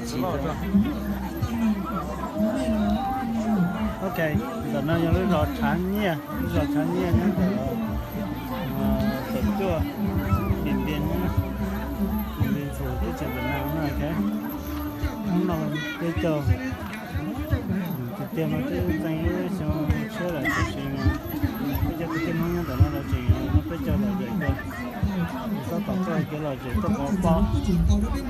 Ok, ntawm no yog lub zos Tshav Nyiaj, lub zos Tshav Nyiaj nyob ntawm Tawm Cuaj, Dim Npias, Dim Npias Ntxhum teb chaws Vietnam no. Hnub no peb caug, tiag tiag no twb txeev lub xyoo tshiab lawm tiam sis mas peb cov kwv tij Hmoob nyob ntawm no lawv tseem muab peb caug lom zem kawg. Txhob tom tuaj kev lom zem tuaj pov pob.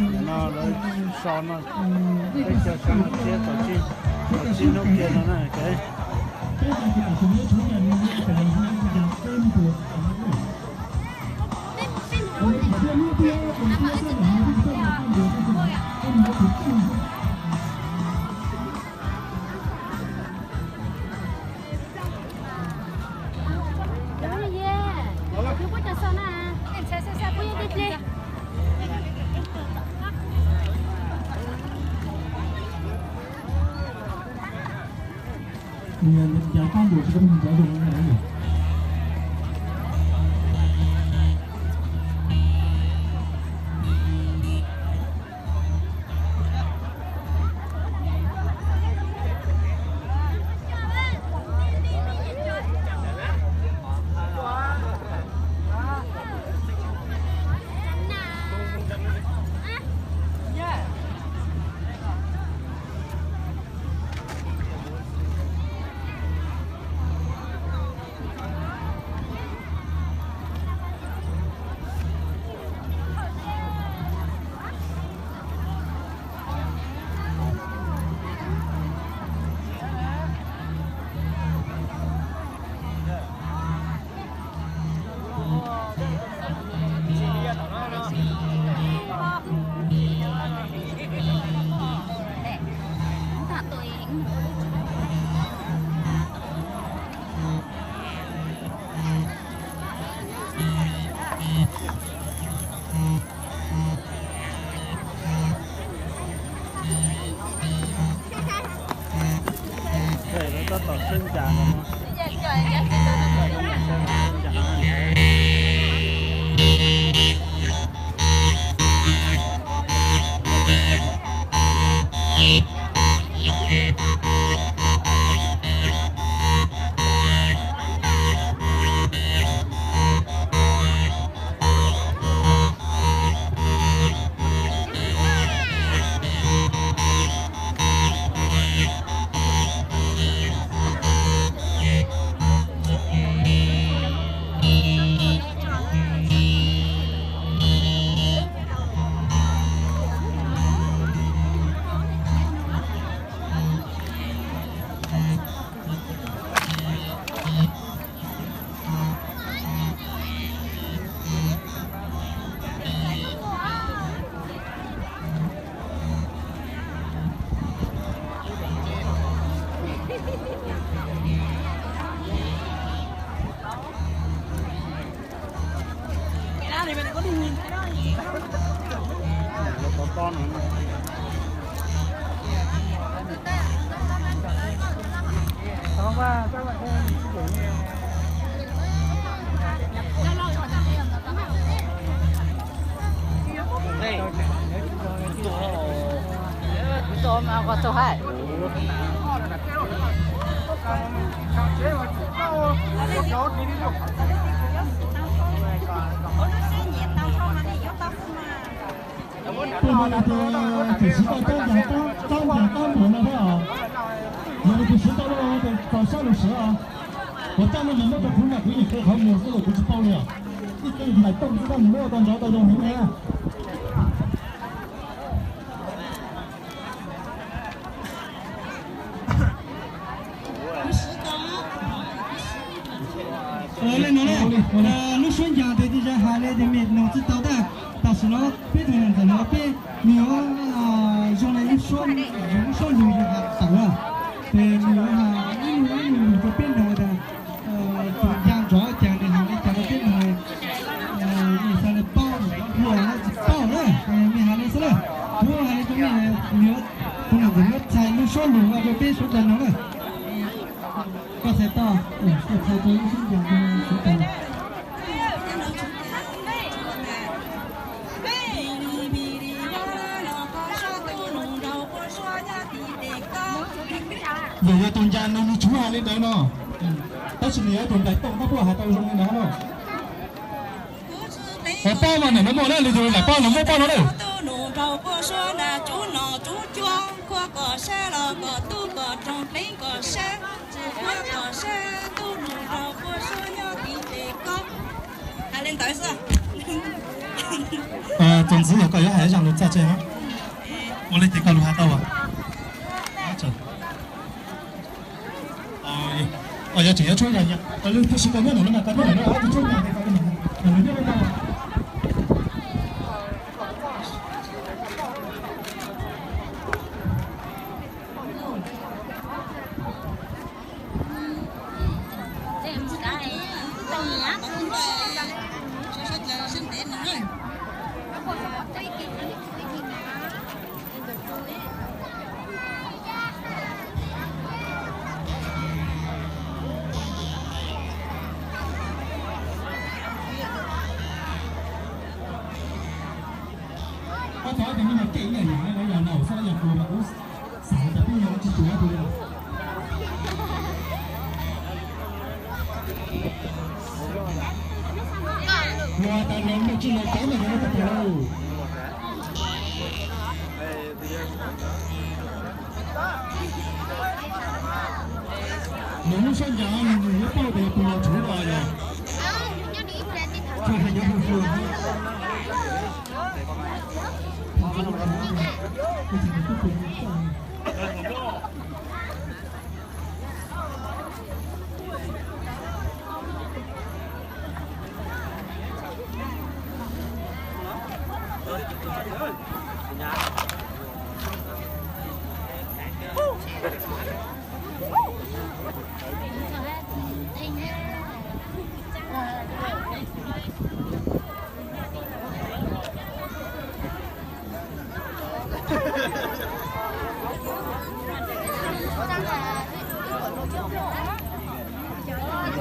Ntawm no lawv so no, peb caug so no tshiab tau tsib, tau tsib hnub kiag no na. Lawv tab tom sawb ncas no. Tuaj no tias tam sim tau coob ncas, coob ncas tab npaum no thiab os. Yog li kuv siv tau lub no ces tau sab lus siav os. Kuv coj nej mus muab rau kuv na, kuv yeej qhia qhov mus xwb los kuv tsis paub li os. Ib qe ntais tooj xwb tab mus muab tau nrov tau zoo heev na. Lub suab ncas tias tsis hais li tias mej noog tsis tau tab, tam sim no peb tug niam ntxawm no peb nws yuav zoo li lub suab, lub suab lus yus has tawm na, ces nws yuav ib lus ib lus lus rau peb noog tias tus ncas nrov cas nws hais li cas rau peb noog, mej xav li paub, hluas tsis paub na, mej hais li xwb na. Kuv hais li rau mej, nws yuav, tus niam ntxawm yuav txhais lub suab lus ua rau peb sawv daws noog na. Koj txhais tau, koj txhais tau lub suab ncas no sawv daws. Vim yog tus ncas no nws tsis muaj hais li ntawd no. Tab sis nws yog tus nplaim tooj, koj puas hais tau zoo li ntawd no? Hais poj mas nim no muaj na, li tus nplaim poj no muaj poj no na. Txuas ntxiv yog koj yuav hais zaj lus txog tseg no. Ua li ces koj lus hais tau. Yog tseem yuav tshuab yog, tab sis koj nyob ntawm no, koj nyob ntawm no, tus tshuab yog, Koj txhob tias nej mas keej ib yam yam no yog laus xwb, yog tus mas kuv xav tias peb yog tsis tuav tus li. Luag tas los npaj tsij los teb no yog lub koj tas lauj. Nws lub sab ncas nws yuav paub tias tus los tshuav los yog. Tsuas hais cov hluas hluas.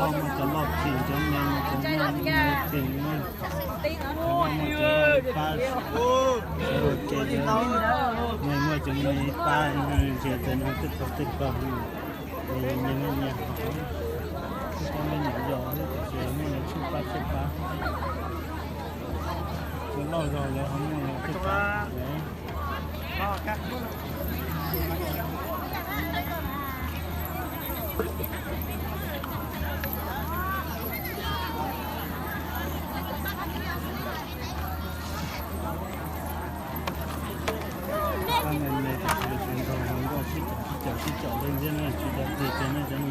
Loj muaj cov loj kis, cov me muaj cov me me kis na. Cov loj muaj cov loj pab, cov loj ke, me muaj cov me pab, ze cov no twb tau tej ko. Nyias me nyias hov, cov me nyuam yaus tiam sis muaj lawv tshuaj pab tshuaj pab. Cov loj zog lawv ho muaj lawv tej pab. Pab me me tam sim no tseem nrog hluas nkauj sib caum sib caum sib caum ntej ntxiab na, tsis tau tiag tiag na cov no.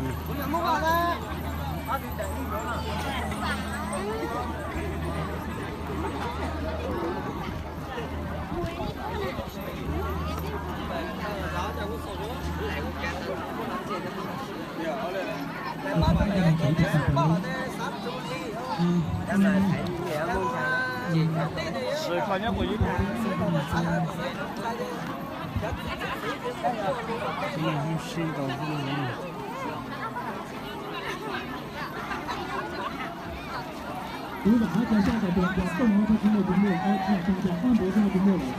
Kuv vam qhov cov zaj kom tus ncas tooj no rau tus muaj tus muaj, tus ncas qab npuav rau tus muaj lawm.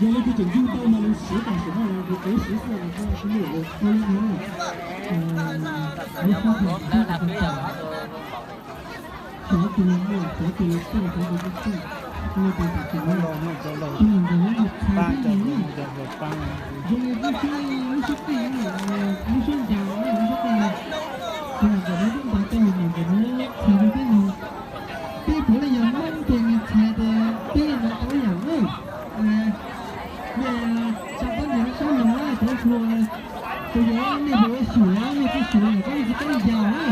Yog li kuv tseem yug tau mas lus siv tam sim no los kuv siv xwb los tus muaj lawm, ua li no. Cov tus los muaj, cov tus los txawj, cov tus tsis txawj, ua li tam sim no. Tus ntawd yog txhais pab cov tus ntawd, zoo li lub siab, lub siab qeej, lub siab ncas, lub siab qeej. Tus ntawd lub ntawd tej lus ntawd txhais rau peb no. Peb puav leej yog Hmoob ces nws txhais tias peb yog ntawd tau ib yam na. Nej tsa tab ntawm sab no cov hluas, tus yog nej puas xyuas, nej tsis xyuas lawm koj tsis tau ncas na.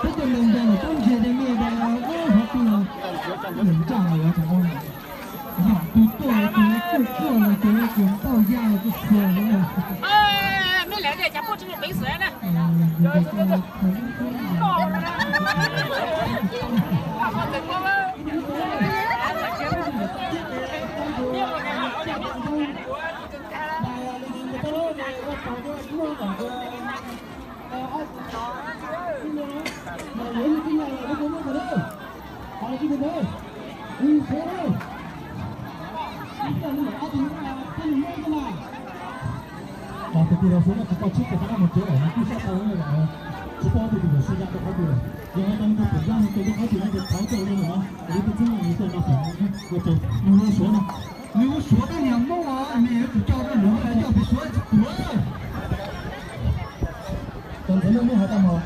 Peb cov laus ncas lawm koj ntsia tias nej ntawd hov twg los. Nws ntsaj los yog thaum yam tus tuaj ces kuj tuaj los ces kuj npauj yaj los kuj xyuas na. Tus tij laug Suav no tsis tau tsheb ces tab mus tsev lawm, nws kuj sab tau lawm, tsis paub tus twg yuav sib zam rau qhov twg lawm. Yog hais tias nws tus pum zaj no tus rau qhov twg no ces thov coj ua li no, ua li peb txheeb li koj no pum ua rau nws ua Suav no. Nws ua Suav tab niag Hmoob os, nws yuav tsum coj rau nws, yog pem Suav tsis pum. Tus ntxhais Nuj Nyoog hais tau mos.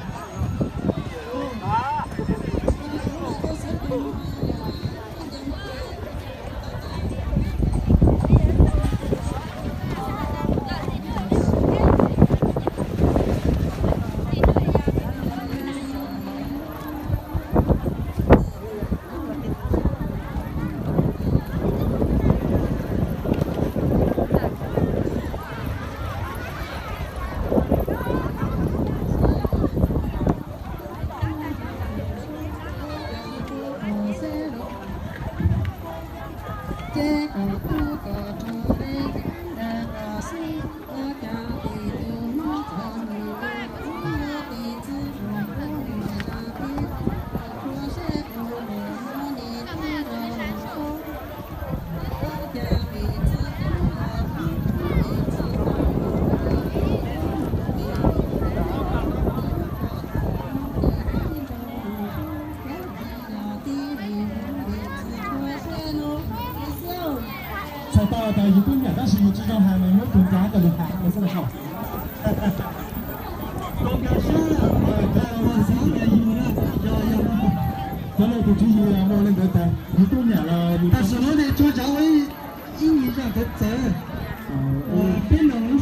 Txhais tau tas yus tub nyiam tab sis yus tsis zoo hais mas muab tus ncav kom lwm hais xwb los. Cov laus tus tswv yim muaj li ntawd tas yus tub nyiam los tam sim no ne tsuas tsav ua ib nyuag zaj txawv txawv, peb los lub